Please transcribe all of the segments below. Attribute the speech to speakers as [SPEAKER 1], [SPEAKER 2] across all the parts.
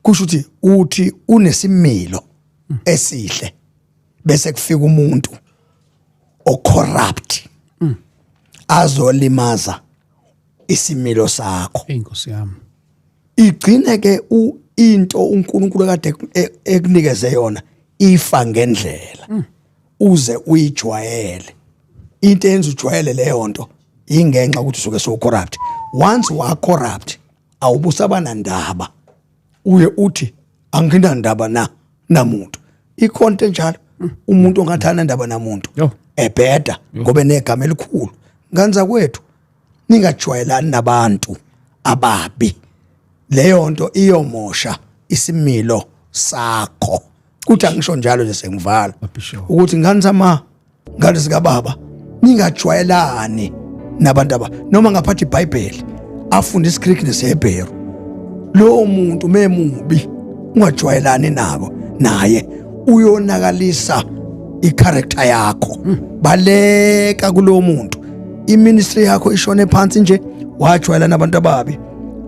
[SPEAKER 1] Kusho ukuthi uthi unesimilo esihle bese kufika umuntu ocorrupt azolimaza isimilo sakho.
[SPEAKER 2] Inkosi yami.
[SPEAKER 1] Igcine ke into uNkulunkulu kade ekunikeze yona ifa ngendlela uze uyijwayele. Into eyenza ujwayele leyo nto ingenxa ukuthi usuke so corrupt. Once wa corrupt awubusaba nandaba, uye uthi anginandaba na namuntu. Ikhonto enjalo umuntu ongathana ndaba namuntu ebheda ngoba negama elikhulu. Nganza kwethu, ningajwayelani nabantu ababi, leyo nto iyomosha isimilo sakho. Kuthi angisho njalo nje sengivala ukuthi ngani sama ngane sika baba, ningajwayelani nabantu aba noma ngaphathi iBhayibheli afunde isiGreek nesiHebheru. Lowo muntu memubi ungajwayelani nabo, naye uyonakalisa icharacter yakho. Baleka kulowo muntu. Iministry yakho ishone phansi nje wajwayelana nabantu ababi.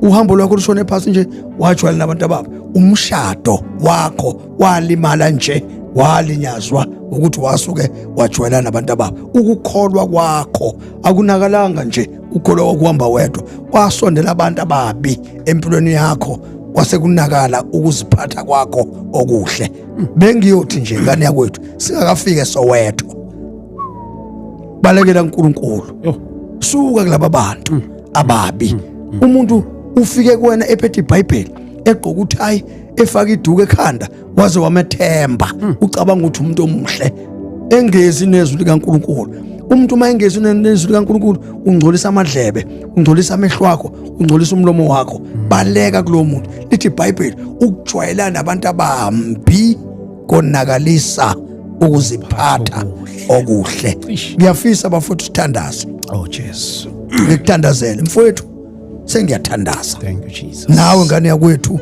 [SPEAKER 1] Uhambo lwakho lushone phansi nje wajwayelana nabantu ababi. Umshado wakho walimala nje, walinyazwa ukuthi wasuke wajwayelana nabantu ababi. Ukukholwa kwakho akunakalanga nje, ukholwa kwakuhamba wedwa, wasondela abantu ababi empilweni yakho, kwase kunakala ukuziphatha kwakho okuhle. Bengiyothi nje ngane yakwethu, singakafike Soweto, balekela uNkulunkulu, suka kulaba bantu ababi. Umuntu ufike kuwena ephethe iBhayibheli, egqoka uthayi, efaka iduku ekhanda, waze wamethemba, ucabanga ukuthi umuntu omuhle engezi nezwi likaNkulunkulu. Umuntu uma engezi nezwi likaNkulunkulu ungcolisa amadlebe, ungcolisa amehlo akho, ungcolisa umlomo wakho. Baleka kulowo muntu. Lithi iBhayibheli ukujwayelana nabantu abambi konakalisa ukuziphatha okuhle. Ngiyafisa bafowethu sithandaze.
[SPEAKER 2] Oh Jesu.
[SPEAKER 1] Ngikuthandazele mfowethu, sengiyathandaza.
[SPEAKER 2] Thank you Jesus.
[SPEAKER 1] Nawe ngane yakwethu,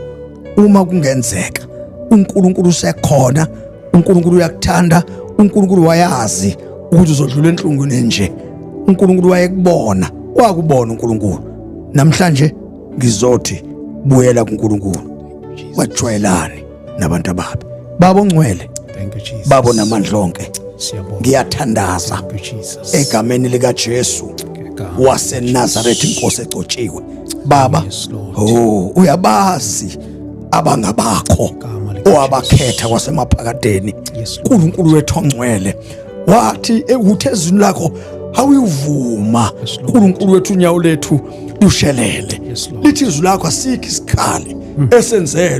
[SPEAKER 1] uma kungenzeka uNkulunkulu usekhona, uNkulunkulu uyakuthanda, uNkulunkulu wayazi ukuthi uzodlula enhlungwini nje. uNkulunkulu wayekubona, wakubona uNkulunkulu. Namhlanje ngizothi buyela kuNkulunkulu, wajwayelani nabantu ababi. Baba ongcwele,
[SPEAKER 2] Thank you Jesus.
[SPEAKER 1] Baba onamandla onke,
[SPEAKER 2] Siyabonga.
[SPEAKER 1] ngiyathandaza
[SPEAKER 2] Thank you Jesus.
[SPEAKER 1] egameni likaJesu
[SPEAKER 2] Ngegama
[SPEAKER 1] waseNazaretha, inkosi egcotshiwe. Baba,
[SPEAKER 2] Yes, Lord.
[SPEAKER 1] oh, uyabazi abangabakho
[SPEAKER 2] Igama likaJesu.
[SPEAKER 1] owabakhetha kwasemaphakadeni.
[SPEAKER 2] Yes, Lord.
[SPEAKER 1] uNkulunkulu wethu ongcwele, wathi uthe ezwini lakho awuyuvuma,
[SPEAKER 2] Yes, Lord.
[SPEAKER 1] uNkulunkulu wethu, unyawo lethu lushelele.
[SPEAKER 2] Yes, Lord.
[SPEAKER 1] Lithi izwi lakho asikho isikhali esenzelwe